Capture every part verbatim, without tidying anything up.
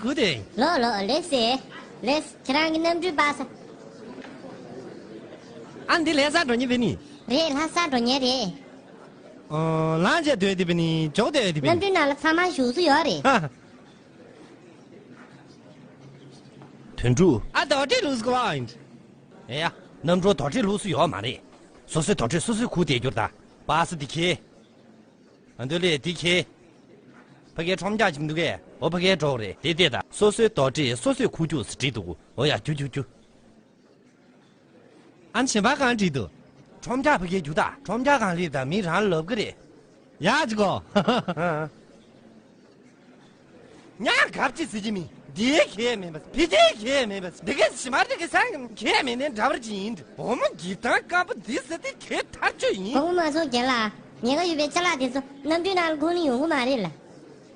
གུ་དེ། ལོ་ལོ་ལེ་སེ། ལེ་སེ་ཁྱེད་རང་གི་གནམ་གྲུའི་པ་ས། ཨ་འདི་ལྷ་ས་འགྲོ་མཁན་བས་ནི། རེད། ལྷ་ས་འགྲོ་མཁན་རེད། ཨོ་ལང་བྱས་སྡོད་དེ་བས་ནི་འཇོག་སྡོད་དེ་བས་ནི། གནམ་གྲུའི་ནང་ལ་ཚང་མ་བཞུགས་སུ་ཡོད་རེད། ཧ་ཧ། དོན་གྲུབ། ཨ་རྡོ་ཏྲི་ལུས་གོ་ཨིན། ཨེ་ཡ། གནམ་གྲུ་རྡོ་ཏྲི་ལུས་སུ་ཡོད་མ་རེད། སོ་སོའི་རྡོ་ཏྲི་སོ་སོས་ཁུར་བསྡད་རྒྱུར་ད། པ་ས་འདི་ཁྱེར། ཨ་འདོད་ལེ་འདི་ཁྱེར། ཕ་གིའི་ཁྲོམ་རྒྱག་ཅིག་འདུག་གས། འོ་ཕ་གིའི་གྲོགས་རེད་དེ་བལྟས་ད། སོ་སོའི་རྡོ་ཏྲི་སོ་སོས་ཁུར་རྒྱུགས་སུ་བྲིས་འདུག་འོ་ཡ་རྒྱུགས་རྒྱུགས་རྒྱུགས། ཨ་ནི་གཞན་པ་གང་བྲིས་འདུག་ཁྲོམ་རྒྱག་ཕ་གིའི་རྒྱུགས་ད། ཁྲོམ་རྒྱག་གང་ལེབ་ད་མི་རང་ལབ་གི་རེད། ཡ་ཅི་གོ། ཉག་གབ་ཅི་ཟེར་གྱི་མི། འདིའི་ཁེ་མེད་པ། ཕི་དེའི་ཁེ་མེད་པ། འདི་གའི་ཞི་མར་འདི་གའི་སང་ཁེ་མེད་ནས་འདྲ་བར་ཅི་ཡིན། བུ་མོ་འགྱིབ་ཐང་སྐམ་པོ་འདི་ཟེར་ཏེ་ཁེ་ཐར་ཆོད་ཡིན། དགོངས་པ་མ་ཚོམས་རྒན་ལགས། ཉེན་ཁ་ཡོད་པའི་ཅ་ལག་དེ་ཚོ་གནམ་གྲུའི་ནང་ལ་ཁུར་ནས་ཡོང་གི་མ་རེད་ལ།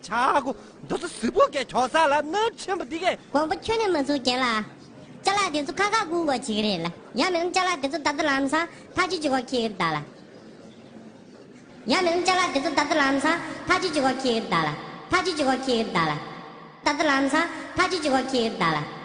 ཆག་སྒོ། འདི་ཚོ་གཟི་བོ་གས་གྱོག་ས་ལ་སྣབས་ཆེན་པོ་འདི་གས། དགོངས་པ་ཁྱོན་ནས་མ་ཚོམས་རྒན་ལགས། ཅ་ལག་དེ་ཚོ་ཁ་ཁ་ཁུར་དགོས་བྱེད་ཀྱི་རེད་ལ། ཡང་མིན་ན་ཅ་ལག་དེ་ཚོ་ད་ལྟ་ལམ་སང་ཐག་གཅོད་བྱེད་དགོས་ཁེལ་གྱི་རེད་ད་ལ། ཡང་མིན་ན་ཅ་ལག་དེ་ཚོ་ད་ལྟ་ལམ་སང་ཐག་གཅོད་བྱེད་དགོས་ཁེལ་གྱི་རེད་ད་ལ། ཐག་གཅོད་བྱེད་དགོས་ཁེལ་གྱི་རེད་ད་ལ། ད་ལྟ་ལམ་སང་ཐག་གཅོད་བྱེད་དགོས་ཁེལ་གྱི་རེད་ད་ལ།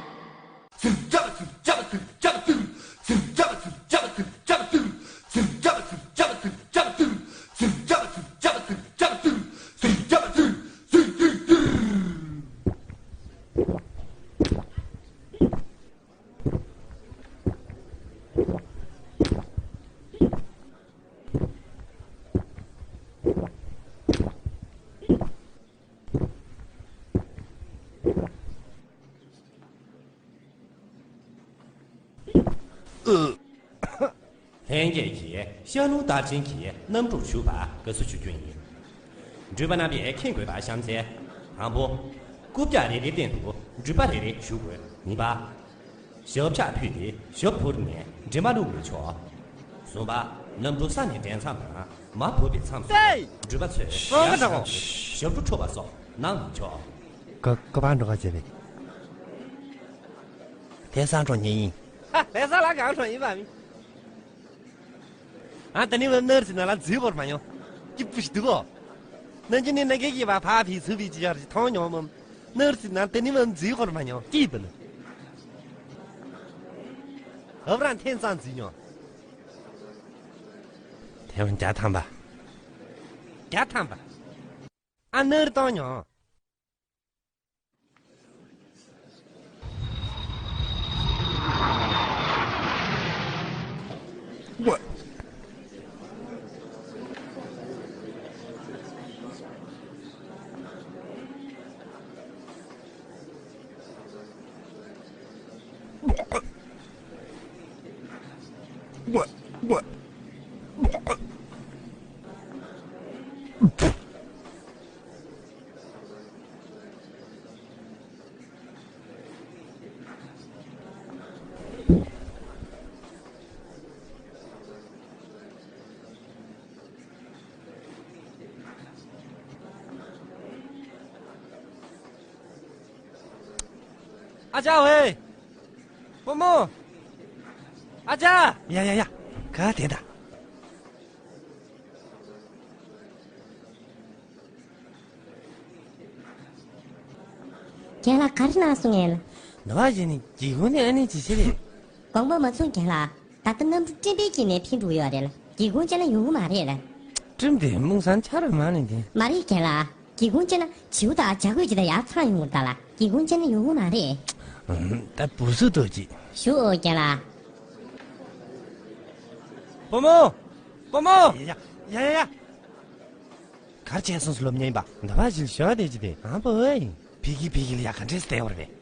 ལྷན་རྒྱས་ཀྱིས་ཤར་ལུང་རྟགས་ཅན་གྱི་གནམ་གྲུར་བཞུགས་པར་དགའ་བསུ་ཞུ་རྒྱུ་ཡིན། འགྲུལ་པ་རྣམ་པས་མཁྱེན་དགོས་པ་གཤམ་གསལ། དང་པོ། རྐུབ་བཀྱག་རེ་རེའི་སྟེང་དུ་འགྲུལ་པ་རེ་རེ་བཞུགས་དགོས། གཉིས་པ། ཞབས་བཅགས་ཕུད་དེ་ཞབས་ཕུར་ནས་འདྲེན་པ་བླུགས་མི་ཆོག་གསུམ་པ། གནམ་གྲུ་ས་ནས་འདྲེན་མཚམས་དང་མར་བབས་པའི་མཚམས་སུ་ཡང་འགྲུལ་པ་ཚོས་ཡར་བཞེངས་ཏེ་ཞབས་བྲོ་འཁྲབ་པ་སོགས་གནང་མི་ཆོག་ཀ་ཀ་པར་འགྲོ་ག་བྱས་པས། ལྷ་སར་འགྲོ་མཁན་ཡིན། ཧ། ལྷ་ས་ལ་གང་འགྲོ་ཡིན་པ་མིན། ཨ་ད་ནི་བ་ནར་སི་ན་ལ་འཛུལ་བར་མ་མྱོང་། སྐྱིད་པོ་ཞིག་འདུག་གོ། ན་ཅི་ནི་ན་གེ་གི་བ་ཕ་ཕི་ཚུ་བི་ཅི་ཡར་ཞིག་མཐོང་མྱོང་མམ། ནར་སི་ན་ད་ནི་བ་འཛུལ་བར་མ་མྱོང་། སྐྱིད་པ་ནི། ཨབ་རང་ཐེན་ཙང་འཛུལ་མྱོང་། ཐེ་ཝན་བརྒྱ་ཐམ་པ། བརྒྱ་ཐམ་པ། ཨ་ནར་གཏོང་མྱོང་། ཨ་ཅག་ཝེ། བུ་མོ། ཨ་ཅག་ཡ་ཡ་ཡ། ག་དེ་ད། རྒན་ལགས་ག་རེ་གནང་སོང་ངས་ལ། ནུ་བ་ཞིག་ནི་སྒེའུ་ཁུང་ནས་ཨ་ནི་ཅི་ཞིག་རེད། དགོངས་པ་མ་ཚོམས་རྒན་ལགས། ད་ལྟ་གནམ་གྲུ་སྤྲིན་པའི་དཀྱིལ་ནས་འཕུར་འགྲོ་གི་ཡོད་རེད་ལ། སྒེའུ་ཁུང་བཅད་ན་ཡོང་གི་མ་རེད་ལ། སྤྲིན་དེ་མུང་སང་ཆ་ར་མ་ནི་དེ། མ་རེད་རྒན་ལགས། སྒེའུ་ཁུང་བཅད་ན་བྱིའུ་དང་བྱ་རྒོད་ཅིག་དང་ཡར་འཚང་ཡོང་གི་རེད་ད་ལ། སྒེའུ་ཁུང་བཅད་ན་ཡོང་གི་མ་རེད། ཨུམ། ད་བུ་སུ་ཏོ་ཅིག་ཞུ་ཨོ་རྒན་ལགས། བུ་མོ། བུ་མོ། ཡ་ཡ་ཡ་ཡ། གར་བྱས་སོང་སློབ་གཉེར་པ། ཟླ་བ་ཞིག་ཞོག་དེ་ཅི་དེ་ཨ་པོ་ཨེ། ཕི་གི་ཕི་གི་ལ་ཡ་ག་འདྲས་བསྡད་བར་བས།